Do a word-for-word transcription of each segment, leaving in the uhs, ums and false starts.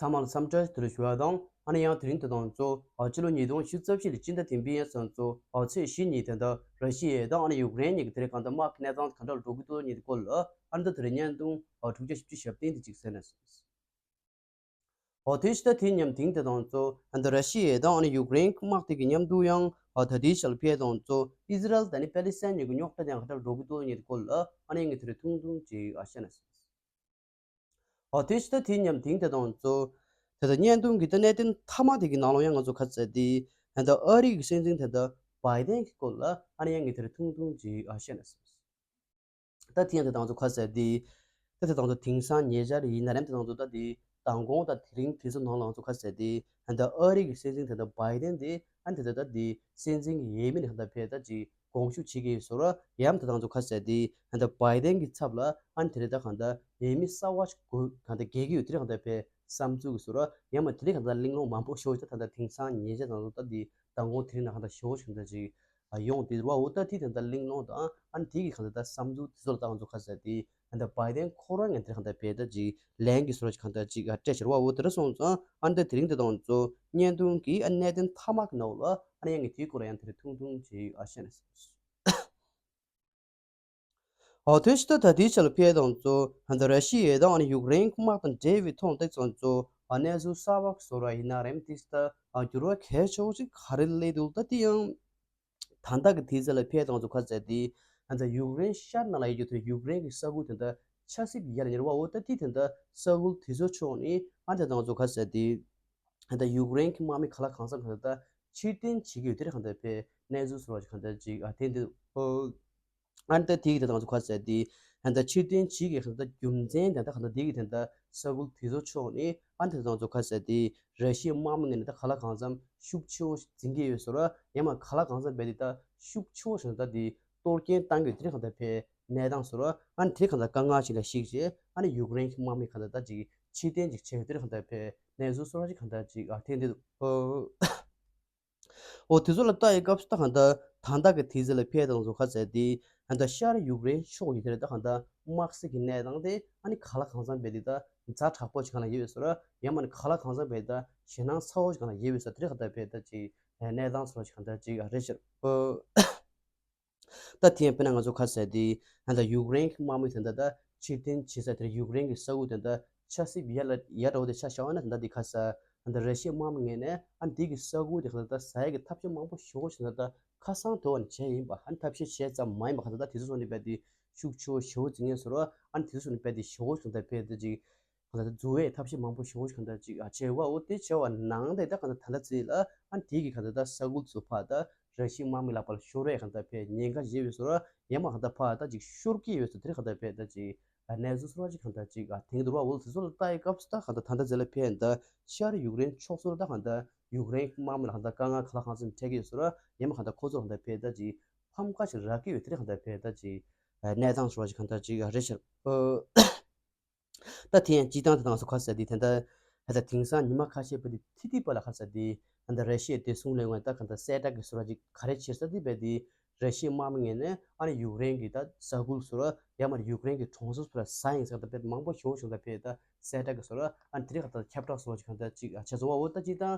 ཚང་མ་ལ་འཚམས་འདྲི་དེ་རིང་ཞུ་བ་དང་། ཨ་ནི་ཡང་དེ་རིང་དེ་དང་གཙོ་ཨ་ཕྱི་ལོ་ཉིས་སྟོང་ཉི་ཤུ་རྩ་བཞི་ལོའི་སྤྱི་ཟླ་བདུན་པའི་ཡང་སང་གཙོ་ཨ་ཚེས་བཞི་ཉིན་དེ་འདྲ་ར་ཤི་ཡ་དང་ཨ་ནི་ཡུཀ་རེན་གཉིས་ཀྱི་དེ་རིང་གང་ལྟར་དམག་གི་གནས་སྟངས་གང་འདྲ་འགྲོ་གི་འདུག་ལ་གཉིས་ཀྱི་སྐོར་ལ་ཨ་ནི་ད་དེ་རིང་བརྙན་ཐུང་ཨ་དྲུག་བརྒྱ་བཞི་བཅུ་ཞེ་བདུན་དེ་གཅིག་གསན་ན་གསུངས། ཨོ་དེ་ཕྱི་ཟླ་དེའི་མཉམ་དེང་དེ་དང་གཙོ་ཨ་ནི་ར་ཤི་ཡ་དང་ཨ་ནི་ཡུཀ་རེན་དམག་དེ་གི་མཉམ་དུ་ཡང་ཨ་ད་ལྟའི་ཆར་ལ་ཕེ་དང་གཙོ་ཨི་ཟི་རལ་དང་ནི་པེ་ལི་སི་ཐན་གཉིས་ཀྱི་རྙོག་དྲ་དེ་གང་འདྲ་འགྲོ་གི་འདུག་ལ་གཉིས་ཀྱི་སྐོར་ལ་ཨ་ནི་ཡང་ངས་དེ་རིང་ཐུང་ཐུང་ཅིག་ཨ་བཤད་ན་གསུངས། ཨོ་དེ་ཕྱི་ཟླ་དེའི་མཉམ་དེང་དེ་དང་གཙོ་དེ་ལྟར་བརྙན་ཐུང་གི་ད་གནད་དོན་མཐའ་མ་དེ་གི་ནང་ལོགས་ཡང་ང་ཚོ་ཁ་གསལ་དེ་ད་ཨ་རི་གི་སྲིད་འཛིན་དེ་ད་བྷའི་ཏན་གྱི་སྐོར་ལ་ཨ་ནི་ཡང་ངས་དེ་རིང་ཐུང་ཐུང་ཅིག་ཨ་བཤད་ན་གསུངས། ད་ཐེངས་དེ་དང་ཚོ་ཁ་གསལ་དེ། ད་དེ་དང་ཚོ་དེང་སང་ཉེ་ཆར་ཡིན་ན་རེམ་དེ་དང་ཚོ་ད་དེ་མདང་དགོང་ད་དེ་རིང་དུས་ཚོད་ནང་ལ་ང་ཚོ་ཁ་གསལ་དེ་ད་ཨ་རི་གི་སྲིད་འཛིན་དེ་ད་བྷའི་ཏན་དེ་ཨ་ནི་དེ་ད་ད་དེ་སྲིད་འཛིན་གྱི་འོས་མི་ནས་གང་ལྟར་ཕེ་ད་ཅིག་དགོངས་ཞུ་བྱེད་ཀྱི་ཡོད་ཟེར་ར་ཡམ་དེ་དང་ཚོ་ཁ་གསལ་དེ་ད་བྷའི་ཏན་གྱི་ཚབ་ལ་ཨ་ནི་དེ་རེད་ད་གང་ལྟར་འོས་མི་གསར་བ་ཞིག་དགོས་གང་ལྟར་རྒྱལ་གྱི་ཡོད་དེ་རེད་གང་ལྟར་ཕེ་བསམ་ཚུལ་གྱི་ཟེར་ར་ཡམ་དེ་རེད་གང་ལྟར་གླེང་སློང་མང་པོ་ཤོར་ད་ད་ད་དེང་སང་ཉེ་ཆར་དང་ཚོ་ད་དེ་མདང་དགོང་དེ་རིང་ན་གང་ལྟར་ཤོར་ཞིག་ད་ཅིག་ཡོང་དེ་རུ་བ་འོ་ད་དེ་དེ་འདྲ་གླེང་སློང་དང་ཨ་ནི་དེ་གི་གང་ལྟར་བསམ་ཚུལ་དེ་ཚོ་ལ་ད་ང་ཚོ་ཁ་གསལ་དེ་ཨ་ནི་བྷའི་ཏན་ཁོ་རང་ངན་དེ་གང་ལྟར་བེད་ད་ཅིག་ལན་གྱི་སོར་གྱི་གང་ལྟར་ཅིག་ཨ་སྤྲད་ཕྱིར་བ་འོ་དེ་རུ་སོང་ཙང་ཨ་ནི་ད་དེ་རིང་དེ་དང་ཚོ་བརྙན་ཐུང་གི་ཨ་གནད་དོན་མཐའ་མ་གི་ནང་ལ་ཨ་ནི་ཡང་ངས་དེའི་སྐོར་ལ་ཡང་དེ་རིང་ཐུང་ཐུང་ཅིག་ཨ་བཤད་ན་སྲིད། ཨོ་དེ་ཕྱི་ད་ད་དེའི་ཆ་ལ་ཕེ་དང་ཚོ་ཨ་ནི་ར་ཤི་ཡ་དང་ཨ་ནི་ཡུཀ་རེན་དམག་དང་འབྲེལ་བའི་ཐོག་དེ་ཚོ་ཚོ་ཨ་གནས་ཚུལ་གསར་བ་སོར་བ་ཡིན་ན་རེམ་ཏིག་ད་ཨ་འགྱུར་བ་གལ་ཆེ་བོ་ཅིག་ག་རེ་སླེབས་འདུག་ད་དེ་ཡང་། ད་ལྟ་གི་དུས་ཚོད་ལ་ཕེ་དང་ཚོ་ཁ་གསལ་དེ་ཨ་ནི་ཡུཀ་རེན་ཤར་ནང་ལ་ཡོད་རྒྱུ་དེ་ཡུཀ་རེན་གྱི་ས་ཁུལ་དེ་འདྲ་ཆབ་སྲིད་ཡར་ཉེ་བ་འོ་ད་དེ་དེ་འདྲ་ས་ཁུལ་དེ་ཚོ་ཕྱོགས་ནས་ཨ་ནི་དང་ཚོ་ཁ་གསལ་དེ་ཨ་ནི་ཡུཀ་རེན་གྱི་དམག་མི་ག་ལ་གང་འཚམ་ག་ད་ཕྱིར་འཐེན་བྱེད་ཀྱི་ཡོད་དེ་རེད་གང་ལྟར་ཕེ་གནས་ཚུལ་སོར་བ་ཞིག་གང་ལྟར་ཅིག་ཨ་དེ་འདི་ཨོ། ཨ་ནི་ད་དེ་གི་དེ་དང་ཚོ་ཁ་གསལ་དེ་ཨ་ནི་ད་ཕྱིར་འཐེན་བྱེད་ཀྱི་གང་ལྟར་རྒྱུ་མཚན་དེ་ད་གང་ལྟར་དེ་གི་དེ་ད་ས་ཁུལ་དེ་ཚོ་ཕྱོགས་ནས་ཨ་ནི་དེ་དང་ཚོ་ཁ་གསལ་དེ་ར་ཤི་ཡའི་དམག་མི་ངོས་ནས་ད་ག་ལ་གང་འཚམ་ཤུགས་ཆེ་བོ་ཞིག་འཛིན་གྱི་ཡོད་ཟེར་ར་ཡང་མ་ག་ལ་གང་འཚམ་བས་དེ་ད་ཤུགས་ཆེ་བོ་ཞིག་ད་དེ་གཏོར་སྐྱོན་བཏང་གི་ཡོད་དེ་རིང་གང་ལྟར་ཕེ་གནས་སྟངས་ཟེར་ར་ཨ་ནི་དེ་གང་ལྟར་དཀའ་ངལ་ཞིག་ལ་གཞིགས་བྱས་ཨ་ནི་ཡུཀ་རེན་གྱི་དམག་མི་གང་ལྟར་ད་ཅིག་ཕྱིར་འཐེན་ཅིག་བྱས་ཡོད་དེ་རིང་གང་ལྟར་ཕེ་གནས་ཚུལ་སོར་བ་ཞིག་གང་ལྟར་ཅིག་ཨ་ཐེངས་འདི་འདུག་འོ་དེ་ཚོ་ལ་ལྟ་ཡི་སྐབས་སུ་ད་གང་ལྟར་ད་ལྟ་གི་དུས་ཚོད་ལ་ཕེ་དང་ཚོ་ཁ་གསལ་དེ་ད་ལྟ་ཤར་ཡུཀ་རེན་ཕྱོགས་ཀྱི་དེར་ད་གང་ལྟར་དམག་སྲིད་ཀྱི་གནས་སྟངས་དེ་ཨ་ནི་ག་ལ་གང་འཚམ་བས་དེ་ད་ཛ་དྲག་པོ་ཅིག་གང་ལ་ཡོད་པའི་བཟོ་ར་ཡང་མ་ནི་ག་ལ་གང་འཚམ་བས་ད་ཞེད་སྣང་ཚ་བོ་ཅིག་གང་ལ་ཡོད་པའི་བཟོ་དེ་རེད་གང་ལྟར་བས་ད་ཅིག་གནས་སྟངས་ཚོ་ཅིག་གང་ལྟར་ཅིག་རེད་ཤག་འོ། ད་དེ་ཡང་དཔེར་ན་ང་ཚོ་ཁ་གསལ་དེ་ད་ལྟ་ཡུཀ་རེན་གྱི་དམག་མི་དེ་འདྲ་ད་ཕྱིར་འཐེན་བྱེད་ས་དེར་ཡུཀ་རེན་གྱི་ས་ཁུལ་དེ་འདྲ་ཆབ་སྲིད་ཡར་ལ་ཡར་འགྲོ་བ་དེ་ཆ་བཞག་པ་ན་དེ་འདྲ་དེ་ཁ་ས་ད་ལྟ་ར་ཤི་ཡའི་དམག་མི་ངོས་ནས་ཨ་ནི་དེ་གི་ས་ཁུལ་དེ་ག་ད་ཟ་ཡ་གི་ཐབས་ཤེས་མང་པོ་ཞེ་པོ་ཞིག་ད་ལྟ་ཁ་སང་དོ་བ་ནས་བྱས་ཡིན་པ་ཨ་ནི་ཐབས་ཤེས་བྱས་ཙམ་མ་ཡིན་པ་ག་ད་ད་དེ་ཚོ་སོང་ནས་བས་དེ་ཤུགས་ཆེ་བོ་ཞེ་པོ་འཛིན་ངེས་སོ་ར་ཨ་ནི་དེ་ཚོ་སོང་ནས་བས་དེ་ཞེ་པོ་ཞིག་ད་བས་དེ་ཅིག་གང་ལྟར་འཛུལ་བའི་ཐབས་ཤེས་མང་པོ་ཞེ་པོ་ཞིག་གང་ལྟར་ཅིག་ཨ་བྱས་པ་འོ་དེ་བྱས་པ་ནང་དེ་ད་གང་ལྟར་ད་ལྟ་ཚེ་ལ་ཨ་དེ་གི་གང་ལྟར་ད་ས་ཁུལ་ཚོ་ཕར་ད་ར་ཤི་དམག་མི་ལག་པར་ཤོར་བའི་གང་ལྟར་ཕའི་ཉེན་ཁ་ཞེ་པོ་ཡོད་ཟེར་ར་ཡང་མ་གང་ལྟར་ཕར་ད་ཅིག་ཤོར་གྱི་ཡོད་ཟེར་དེ་གང་ལྟར་ཕའི་ད་ཅིག་གནས་ཚུལ་ཚོར་བ་ཅིག་གང་ལྟར་ཅིག་ཨ་དེང་དུ་ར་འོ་དེ་ཚོ་ལ་ལྟ་ཡི་སྐབས་སུ་ད་གང་ལྟར་ད་ལྟ་ཚེ་ལ་ཕའི་ད་ཤར་ཡུཀ་རེན་ཕྱོགས་ཚོ་ལ་ད་གང་ལྟར་ཡུཀ་རེན་དམག་མི་ལ་གང་ལྟར་དཀའ་ངལ་ག་ལ་གང་འཚམ་འཕྲད་ཀྱི་ཡོད་ཟེར་ར་ཡང་མ་གང་ལྟར་ཁོ་ཚོ་ལ་གང་ལྟར་ཕའི་ད་ཅིག་ཕམ་ཁ་ཞིག་རག་གི་ཡོད་དེ་གང་ལྟར་ཕའི་ད་ཅིག་གནས་སྟངས་ཚོར་བ་ཅིག་གང་ལྟར་ཅིག་རེད་ཤག་ད་དེ་ཡང་སྤྱི་བཏང་དེ་དང་སུ་ཁ་ཟེར་དེ་དེ་འདྲ་ད་དེང་སང་ཉི་མ་ཁ་ཤས་པ་དེ་ཐི་ཐི་པ་ལ་ཁ་ཟེར་དེ་ད་ར་ཤི་ཡའི་བདེ་སྲུང་ལས་ཁུངས་ད་གང་ལྟར་གསལ་བསྒྲགས་ཀྱི་སོ་ར་ཅིག་ག་རེ་བྱེད་ས་དེ་བས་དེ་ར་ཤི་ཡའི་དམག་མི་ངོས་ནས་ཨ་ནི་ཡུཀ་རེན་གྱི་ད་ས་ཁུལ་སོ་ར་ཡང་མ་ཡུཀ་རེན་གྱི་གྲོང་གསེབ་སོ་ར་ཟ་ཡིན་ཟེར་ད་བས་མང་པོ་ཞེ་པོ་ཞིག་ད་བས་ད་གསལ་བསྒྲགས་ཀྱི་སོ་ར་ཨ་ནི་དེ་རིང་ཁ་ད་ཁྱབ་བསྒྲགས་སོ་ར་ཅིག་གང་ལྟར་ཅིག་བྱས་སོང་བ་འོ་ད་སྤྱི་བཏང་།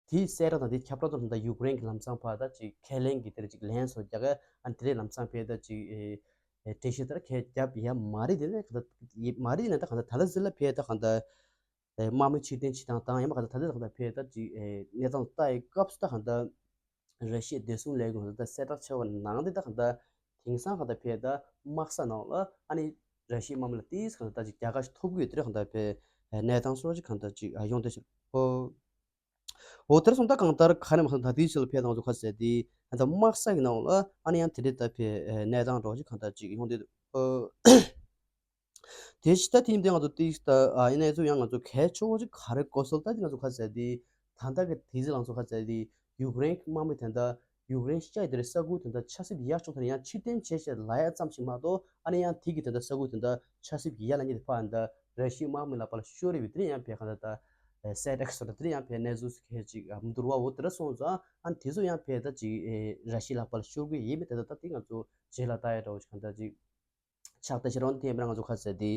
དེའི་གསལ་བསྒྲགས་དང་དེའི་ཁྱབ་བསྒྲགས་དང་ད་ཡུཀ་རེན་གྱི་ལམ་སང་ཕར་ད་ཅིག་ཁས་ལེན་གྱི་དེར་ཅིག་ལན་སོགས་རྒྱག་ག་ཨ་དེ་རེད་ལམ་སང་ཕེ་ད་ཅིག་ཨེ་ཨེ་འགྲེལ་བཤད་ལྟར་ཁས་རྒྱབ་ཡ་མ་རེད་དེ་ནས་ག་ད་མ་རེད་དེ་ནས་ད་ག་ད་ད་ལ་ཟི་ལ་ཕེ་ད་ག་ད་ཨེ་དམག་མི་ཕྱིར་འཐེན་བྱེད་སྟངས་དང་ཡང་མ་ག་ད་ད་ལ་ད་ག་ད་ཕེ་ད་ཅིག་ཨེ་གནས་སྟངས་ལྟ་ཡི་སྐབས་སུ་ད་ག་ད་ར་ཤི་ཡའི་བདེ་སྲུང་ལས་ཁུངས་ད་གསལ་བསྒྲགས་བྱས་པ་ནང་དེ་ད་ག་ད་དེང་སང་ག་ད་ཕེ་ད་དམག་ས་ནང་ལ་ཨ་ནི་ར་ཤི་ཡའི་དམག་མི་ལ་ཏིས་ག་ད་ད་ཅིག་རྒྱལ་ཁ་ཞིག་ཐོབ་གི་ཡོད་དེ་རེད་ག་ད་ཕེ་གནས་སྟངས་སོགས་ཅིག་ག་ད་ཅིག་ཡོང་དེ་ཞིག་ཨོ། འོ་དེར་སོང་ད་གང་ལྟར་ག་ནས་མ་སོང་ད་དེའི་ཕྱིར་ལ་ཕེ་དང་ཚོ་ཁ་ཟེར་དེ་ད་དམག་ས་གི་ནང་ལ་ཨ་ནི་ཡང་དེ་འདྲའི་ད་ཕེ་གནས་སྟངས་འགྲོ་ཅིག་གང་ལྟར་ཅིག་ཡོང་དེ་འདུག་དེ་ཕྱི་ད་དེ་ཡིན་དེ་ང་ཚོ་ཏིག་ད་ཨ་ཡིན་ནའི་ཚོ་ཡང་ང་ཚོ་གལ་ཆེ་བོ་ཅིག་ག་རེ་གོ་སོལ་ད་དེ་ང་ཚོ་ཁ་ཟེར་དེ་ད་ལྟ་གི་དེ་ཚོ་ལ་ཚོ་ཁ་ཟེར་དེ་ཡུཀ་རེན་གྱི་དམག་མི་དེ་འདྲ་ཡུཀ་རེན་ཤར་དེར་ས་ཁུལ་དེ་འདྲ་ཆབ་སྲིད་ཡག་ཆོག་དེར་ཡང་ཕྱིར་འཐེན་བྱས་བྱས་ལ་ཡ་ཙམ་ཞིག་མ་གཏོགས་ཨ་ནི་ཡང་དེ་གི་དེ་འདྲ་ས་ཁུལ་དེ་འདྲ་ཆབ་སྲིད་ཀྱི་ཡ་ལ་ཉེ་དེ་ཕ་འདྲ་ར་ཤི་དམག་མི་ལ་པ་ལ་ཤོར་རེ་བའི་དེ་ཡང་ཕེ་ག་འདྲ་ད་གསལ་བསྒྲགས་སོ་འདྲ་དེ་ཡང་ཕེ་གནས་ཚུལ་སུ་ཁེལ་ཅིག་མི་འདུར་བ་འོ་དེ་འདྲ་སོང་ཙང་ཨ་ནི་དེ་ཚོ་ཡང་ཕེ་ད་ཅིག་ར་ཤི་ལ་པ་ལ་ཤོར་གི་ཡིན་མི་དེ་འདྲ་ད་དེ་ང་ཚོ་རྗེས་ལ་ལྟ་ཡ་འདྲ་བོ་ཅིག་ག་འདྲ་ཅིག་ཆགས་ད་ཕྱིར་འོང་དེ་ཡིན་པ་ང་ཚོ་ཁ་ཟེར་དེ་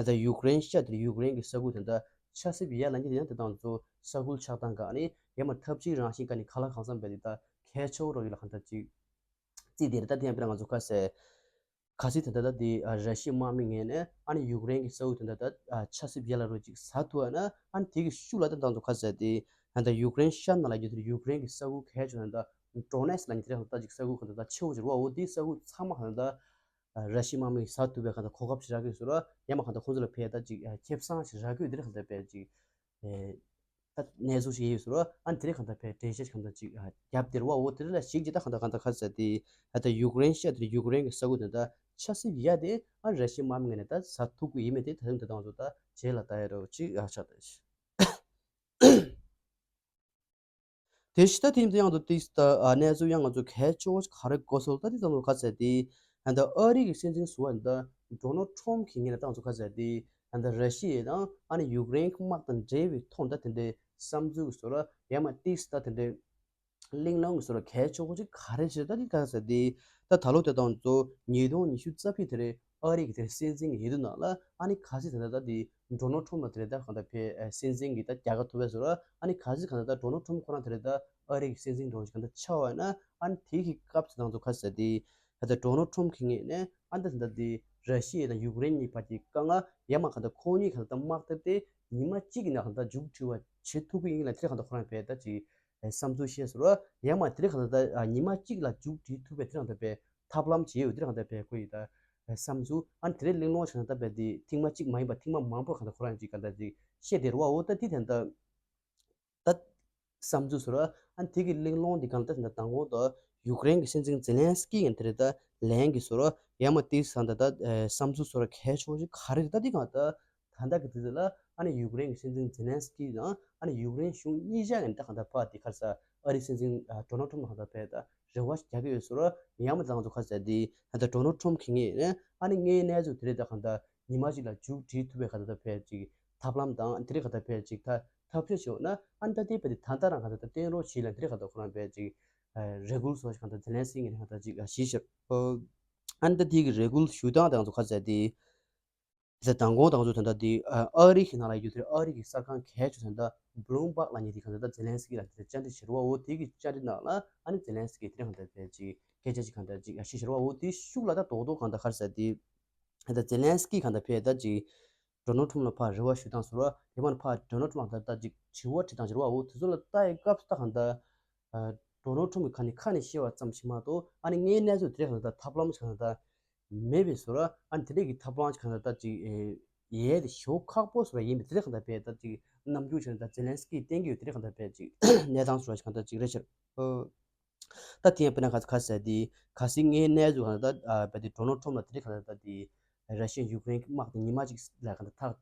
ད་ཡུཀ་རེན་ཤར་དེར་ཡུཀ་རེན་གྱི་ས་ཁུལ་དེ་འདྲ་ ཆབ་སྲིད་ཡ་ལ་ཉིད་ཡང་དེ་དང་ཚོ་ས་ཁུལ་ཆགས་སྟངས་ག་ནི་ཡ་མ་ཐབས་ཇུས་རང་བཞིན་ག་ནི་ག་ལ་གང་འཚམ་པའི་དེ་ད་གལ་ཆེ་བོ་རོ་ཡོད་ལ་གང་ད་ཅིག་རྩིས་དེ་རེད། ད་དེ་ཡང་དཔེར་ན་ང་ཚོ་ཁ་ཟས་ག་སྲིད་དེ་འདྲ་ད་དེ་ཨ་ར་ཤི་ཡའི་དམག་མི་ངོས་ནས་ཨ་ནི་ཡུཀ་རེན་གྱི་ས་ཁུལ་དེ་འདྲ་ད་ཨ་ཆབ་སྲིད་ཡ་ལ་རོ་ཅིག་ཟ་ཐུབ་ཨ་ན་ཨ་ནི་དེ་གི་ཤུགས་ལ་ད་དང་ཚོ་ཁ་ཟས་དེ་ཨ་ད་ཡུཀ་རེན་ཤར་ནང་ལ་ཡོད་དེ་ཡུཀ་རེན་གྱི་ས་ཁུལ་གལ་ཆེ་ན་ད་ཌོ་ནེ་སི་ལ་ཉིད་དེ་རེད། ད་ཅིག་ས་ཁུལ་ག་ད་ད་ཆེ་བོ་ཅིག་རོ་ཨ་འོ་དེ་ས་ཁུལ་ཚང་མ་ག་ད་ད་ཨ་ར་ཤི་ཡའི་དམག་མི་ཟ་ཐུབ་པའི་ག་ད་གོ་སྐབས་ཅིག་རག་གི་ཟེར་རོ། ཡ་མ་ག་ད་ཁོང་ཚོ་ལ་ཕེ་ད་ཅིག་ཨ་ཁེ་བཟང་ཅིག་རག་གི་ཡོད་དེ་རེད། ག་ད་ཕེ་ཅིག་ཨེ། ད་གནས་ཚུལ་ཞིག་ཡོད་ཟེར་བ། ཨ་ནི་དེ་རིང་གང་ལྟར་ཕའི་འགྲེལ་བཤད་གང་ལྟར་ཅིག་ཨ་རྒྱབ་སྟེར་བ་འོ་དེ་རིང་ལ་ཞིག་ཅིག་ད་གང་ལྟར་གང་ལྟར་ཁ་ཟེར་ཏེ་ཨ་ད་ཡུཀ་རེན་ཤ་དེ་རིང་ཡུཀ་རེན་གྱི་ས་ཁུལ་དེ་ད་ཆབ་སྲིད་ཡ་དེ་ཨ་ར་ཤི་ཡའི་དམག་མི་ངོས་ནས་ད་ཟ་ཐུབ་ཀྱི་ཡིན་མེད་དེ་ད་དུང་དེ་དང་ཚོ་ད་རྗེས་ལ་ད་ཡ་རོ་ཅིག་ཨ་ཆགས་ད་ཞིག་དེ་ཕྱི་ད་དེ་ཡིན་དུ་ཡང་དུ་ཏིས་ད་ཨ་གནས་ཚུལ་ཡང་ང་ཚོ་གལ་ཆེ་བོ་ག་རེ་གོ་སོང་ད་དེ་ཙམ་ལ་ཁ་ཟེར་ཏེ་ཨ་ད་ཨ་རི་གི་སྲིད་འཛིན་ཟུར་པ་ད་ཌོ་ནལ་ཊམ་གྱི་ངོས་ནས་ད་ང་ཚོ་ཁ་ཟེར་ཏེ་ཨ་ད་ར་ཤི་ཡ་དང་ཨ་ནི་ཡུཀ་རེན་གྱི་དམག་དང་འབྲེལ་བའི་ཐོག་ད་དེ་འདྲའི་བསམ་ཚུལ་གྱི་བཟོ་འདྲ་ཡང་མ་ཏིས་ད་དེ་འདྲའི་གླེང་སློང་གི་བཟོ་འདྲ་གལ་ཆེ་བོ་ཅིག་ག་རེ་བྱེད་ད་དེ་ག་ཟེར་ཏེ་ད་ད་ལོ་དེ་དང་ཚོ་ཉིས་སྟོང་ཉི་ཤུ་རྩ་བཞི་དེ་རེད། ཨ་རི་གི་དེར་སྲིད་འཛིན་གྱི་ཡིན་དུས་ནང་ལ་ཨ་ནི་ག་ཚོད་དེ་འདྲ་ད་དེ་ཌོ་ནལ་ཊམ་ལ་དེ་རེད་ད་གང་ལྟར་ཕའི་སྲིད་འཛིན་གྱི་ད་རྒྱལ་ཁ་ཐོབ་པའི་བཟོ་འདྲ། ཨ་ནི་ག་ཚོད་གང་ལྟར་ད་ཌོ་ནལ་ཊམ་ཁོ་རང་དེ་རེད་ད་ཨ་རི་གི་སྲིད་འཛིན་འདྲ་བོ་ཞིག་གང་ལྟར་ཆགས་པ་ཡིན་ན་ཨ་ནི་དེ་གི་སྐབས་སུ་དང་ཚོ་ག་ཚོད་དེ་ད་ལྟ་ཌོ་ནལ་ཊམ་གྱི་ངོས་ནས་ཨ་ནི་ད་དེ་འདྲ་དེ་ར་ཤི་ཡ་དང་ཡུཀ་རེན་གཉིས་བར་གྱི་དཀའ་ངལ་ཡང་མ་གང་ལྟར་ཁོང་གཉིས་གང་ལྟར་ད་དམག་འཐབ་དེ་ཉི་མ་གཅིག་གི་ནང་གང་ལྟར་མཇུག་སྒྲིལ་བ་བྱེད་ཐུབ་ཀྱི་ཡིན་ལ་དེ་རེད་གང་ལྟར་ཁོ་རང་ཕའི་ད་ཅིག་བསམ་ཚུལ་བཤད་ཟེར་བ། ཡང་མ་དེ་རིང་གང་ལྟར་ད་ཉི་མ་གཅིག་ལ་མཇུག་སྒྲིལ་ཐུབ་པའི་དེ་རིང་གང་ལྟར་བའི་ཐབས་ལམ་བྱེད་ཡོད་དེ་རིང་གང་ལྟར་བའི་ཁོ་ཡི་ད་བསམ་ཚུལ་ཨ་ནི་དེ་རིང་གླེང་སློང་བྱས་ན་ད་བའི་དེ་ཐེངས་མ་གཅིག་མ་ཡིན་པ་ཐེངས་མ་མང་པོ་གང་ལྟར་ཁོ་རང་ཅིག་གང་ལྟར་ཅིག་བཤད་དེ་རེད་བ། འོ་ད་དེ་དེ་འདྲ་ད་བསམ་ཚུལ་ཟེར་བ་ཨ་ནི་དེ་གི་གླེང་སློང་དེ་གང་ལྟར་དེ་འདྲ་མདང་དགོང་ད་ཡུཀ་རེན་གྱི་སྲིད་འཛིན་ཛེ་ལན་སི་ཀི་ཡིན་དེ་རེད་ད་ལན་གྱི་ཟེར་བ་ཡང་མ་དེ་ས་འདྲ་ད་བསམ་ཚུལ་ཟེར་བ་གལ་ཆེ་བོ་ཅིག་ག་རེ་རེད་ད་དེ་གང་ལྟར། ད་ལྟ་གི་དུས་ཚོད་ལ་ཨ་ནི་ཡུཀ་རེན་གྱི་སྲིད་འཛིན་ཛེ་ལན་སི་ཀི་དང་ཨ་ནི་ཡུཀ་རེན་གཞུང་གཉིས་ཆ་ངན་ད་གང་ལྟར་ཕར་དེ་ཁར་ས་ཨ་རི་སྲིད་འཛིན་ཨ་ཌོ་ནལ་ཊམ་ལ་གང་ལྟར་ཕེ་ད་རེ་བ་རྒྱག་གི་ཡོད་ཟེར་རོ། ཡང་མ་ད་ང་ཚོ་ཁ་ཟས་དེ་ད་ལྟ་ཌོ་ནལ་ཊམ་གི་ངོས་ནས་ཨ་ནི་ངའི་གནས་ཚུལ་དེ་རེད་ད་གང་ལྟར་ཉི་མ་གཅིག་ལ་མཇུག་སྒྲིལ་ཐུབ་པའི་གང་ལྟར་ཕེ་ཅིག་ཐབས་ལམ་དང་དེ་རེད་གང་ལྟར་ཕེ་ཅིག་ད་ཐབས་ཤེས་བྱུང་ན་ཨ་ནི་ད་དེ་ཕེ་དེ་ད་ལྟ་རང་གང་ལྟར་ད་བསྟན་རོགས་བྱེད་ལ་དེ་རེད་གང་ལྟར་ཁོ་རང་ཕེ་ཅིག་རེ་སྐུལ་སོགས་ཤིག་གང་ལྟར་ཛེ་ལན་སི་ཀི་ངོས་ནས་གང་ལྟར་ཅིག་ཞུས་ཤག་ཨ་ནི་ད་དེ་གི་རེ་སྐུལ་ཞུ་སྟངས་ད་ང་ཚོ་ཁ་ཟས་དེ། དེ་མདང་དགོང་དང་ཚོ་དེ་འདྲ་དེ་ཨ་རི་གི་ནང་ལ་ཡོད་དེ་ཨ་རི་གི་གསར་ཁང་གལ་ཆེ་དེ་འདྲ་བྷུ་ལུམ་བྷག་ལབ་མཁན་དེ་གང་ལྟར་ཛེ་ལན་སི་ཀི་ལ་དེ་བཅར་འདྲི་བྱེད་རོགས་འོ་དེ་གི་བཅར་འདྲི་ནང་ལ་ཨ་ནི་ཛེ་ལན་སི་ཀི་དེ་གང་ལྟར་དེ་ཅིག་སྐད་ཆ་ཅིག་གང་ལྟར་ཅིག་ཨ་ཤེས་བྱ་རོགས་འོ་དེ་ཤུགས་ལ་ད་རྡོག་རྡོག་གང་ལྟར་ག་རེ་ཟེར་དེ་ད་ཛེ་ལན་སི་ཀི་གང་ལྟར་ཕེ་ད་ཅིག་ཌོ་ནལ་ཊམ་ལ་ཕར་རེ་བ་ཞུ་སྟངས་ཟེར་བ་དེ་མ་ཕར་ཌོ་ནལ་ཊམ་ལ་ད་ད་ཅིག་དྲི་བ་དྲི་སྟངས་ཟེར་བ་འོ་དེ་ཚོ་ལ་ལྟ་ཡི་སྐབས་སུ་ད་གང་ལྟར། ཌོ་ནལ་ཊམ་གྱི་ཁ་ནས་ཁ་ནས་བཤད་པ་ཙམ་ཞིག་མ་གཏོགས་ཨ་ནི་ངའི་གནས་ཚུལ་དེ་རིང་གང་ལྟར་ཐབས་ལམ་ཞིག་གང་ལྟར་མེད་པའི་བཟོ་འདྲ། ཨ་ནི་དེ་རིང་གི་ཐབས་ལམ་ཞིག་གང་ལྟར་ཅིག་ཡལ་དེ་ཞེ་པོ་ཁག་པོ་བཟོ་འདྲ་ཡིན་པའི་དེ་རིང་གང་ལྟར་བས་ད་ཅིག་རྣམ་འགྱུར་ཞིག་གང་ལྟར་ཛེ་ལན་སི་ཀི་བསྟན་གྱི་ཡོད་དེ་རིང་གང་ལྟར་བས་ཅིག་གནས་སྟངས་བཟོ་འདྲ་ཞིག་གང་ལྟར་ཅིག་རེད་ཤག་ད་དེ་ཡང་དཔེར་ན་ག་ཚོད་ག་ཟེར་དེ་ག་སྲིད་ངའི་གནས་ཚུལ་གང་ལྟར་བས་དེ་ཌོ་ནལ་ཊམ་ལ་དེ་རིང་གང་ལྟར་དེ་ར་ཤི་ཡ་ཡུཀ་རེན་གྱི་དམག་དེ་ཉི་མ་གཅིག་ལ་གང་ལྟར་ཐག་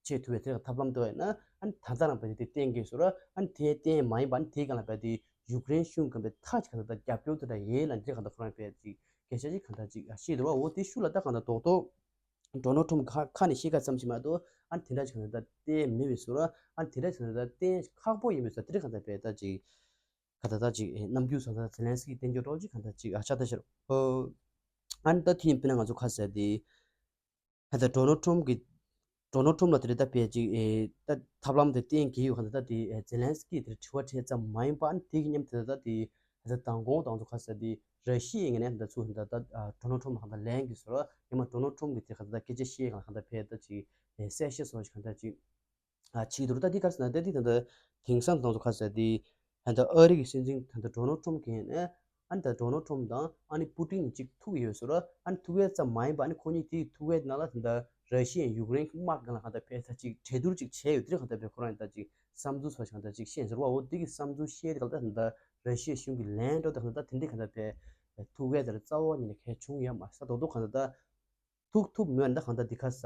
ཆད་ཐུབ་པའི་དེ་ཐབས་ལམ་འདུག་ཡིན་ན་ཨ་ནི་ད་ལྟ་རང་བས་དེ་བསྟན་དགོས་ཟེར་རོ། ཨ་ནི་དེ་བསྟན་མ་ཡིན་པ་ཨ་ནི་དེའི་སྒང་ལ་བས་དེ་ཡུཀ་རེན་གཞུང་གི་བས་ཐག་ཅིག་གང་ལྟར་རྒྱབ་སྐྱོར་དེ་འདྲ་ཡོད་ལ་འདི་གང་ལྟར་ཁོ་རང་བས་ཅིག་སྐད་ཆ་ཅིག་གང་ལྟར་ཅིག་ཤེས་འདུག་བ། འོ་དེ་ཤུགས་ལ་ད་གང་ལྟར་རྡོག་རྡོག་ཌོ་ནལ་ཊམ་ཁ་ཁ་ནས་བཤད་ཁ་ཙམ་ཞིག་མ་གཏོགས་ཨ་ནི་དེ་འདྲ་ཅིག་གང་ལྟར་བསྟན་མེད་པའི་བཟོ་འདྲ། ཨ་ནི་དེ་འདྲ་ཅིག་གང་ལྟར་བསྟན་ཁག་པོ་ཡིན་པའི་བཟོ་འདྲ་དེ་འདྲ་གང་ལྟར་བས་ད་ཅིག་གང་ལྟར་ད་ཅིག་རྣམ་འགྱུར་བཟོ་འདྲ་ཛེ་ལན་སི་ཀི་བསྟན་རྒྱུ་འདྲ་ཅིག་གང་ལྟར་ཅིག་ཨ་ཆགས་ད་ཤར། ཨ་ནི་ད་དེ་ཡིན་དཔེར་ན་ང་ཚོ་ཁ་ཟས་དེ། ད་ལྟ་ཌོ་ནལ་ཊམ་གྱི་ཌོ་ནལ་ཊམ་ལ་དེ་རེད་ད་བས་ཅིག་ཨེ་ད་ཐབས་ལམ་དེ་བསྟན་གྱི་ཡོད་ག་ད་ད་དེ་ཨེ་ཛེ་ལན་སི་ཀི་དེར་དྲི་བ་དྲིས་ཙམ་མ་ཡིན་པ་ཨ་ནི་དེ་གི་མཉམ་དེ་ད་ད་དེ་ད་མདང་དགོང་དང་ཚོ་ཁ་ཟས་དེ་ར་ཤི་ཡའི་ངོས་ནས་ད་ཚུར་ད་ད་ཌོ་ནལ་ཊམ་ལ་ག་ད་ལན་གྱི་ཟེར་བ་ཡང་མ་ཌོ་ནལ་ཊམ་གྱི་དེ་ག་ད་ད་སྐད་ཆ་བཤད་ག་ག་ད་བས་ད་ཅིག་ཨེ་གསལ་བཤད་སོགས་ཀྱི་ག་ད་ཅིག་ཨ་ཆིག་དུར་ད་འདི་ག་རེ་ཟེར་ན་ད་འདི་ད་ད་དེང་སང་དང་ཚོ་ཁ་ཟས་དེ་ད་ད་ཨ་རི་གི་སྲིད་འཛིན་ད་ད་ཌོ་ནལ་ཊམ་གྱི་ནས་ཨ་ནི་ད་ཌོ་ནལ་ཊམ་དང་ཨ་ནི་པུ་ཏིན་གཉིས་གཅིག་ཐུག་ཡོད་ཟེར་རོ། ཨ་ནི་ཐུག་ཡས་ཙམ་མ་ཡིན་པ་ཨ་ནི་ཁོ་གཉིས་དེ་ཐུག་ཡས་ནང་ལ་ད་ད་ར་ཤི་ཡ་ཡུཀ་རེན་གྱི་དམག་གི་ལ་ག་ད་ཕེ་ད་ཅིག་གྲོས་བསྡུར་ཅིག་བྱས་ཡོད་དེ་རེད། ག་ད་ཕེ་ཁོ་རང་ད་ཅིག་བསམ་ཚུལ་སོགས་ཤིག་ག་ད་ཅིག་བཤད་ཟེར་བ། འོ་དེ་གི་བསམ་ཚུལ་བཤད་དེ་ག་ད་ད་ར་ཤི་ཡ་གཞུང་གི་ལན་འགྲོ་ད་ག་ད་ད་དེ་འདྲས་ག་ད་ཕེ་ཐུག་ཡས་ད་རྩ་བ་ཉིད་ནས་གལ་བྱུང་ཡ་མ་ས་རྡོག་རྡོག་ག་ད་ད། ཐུག་ཐུབ་མོད་ད་གང་ལྟར་འདི་ཁ་ས་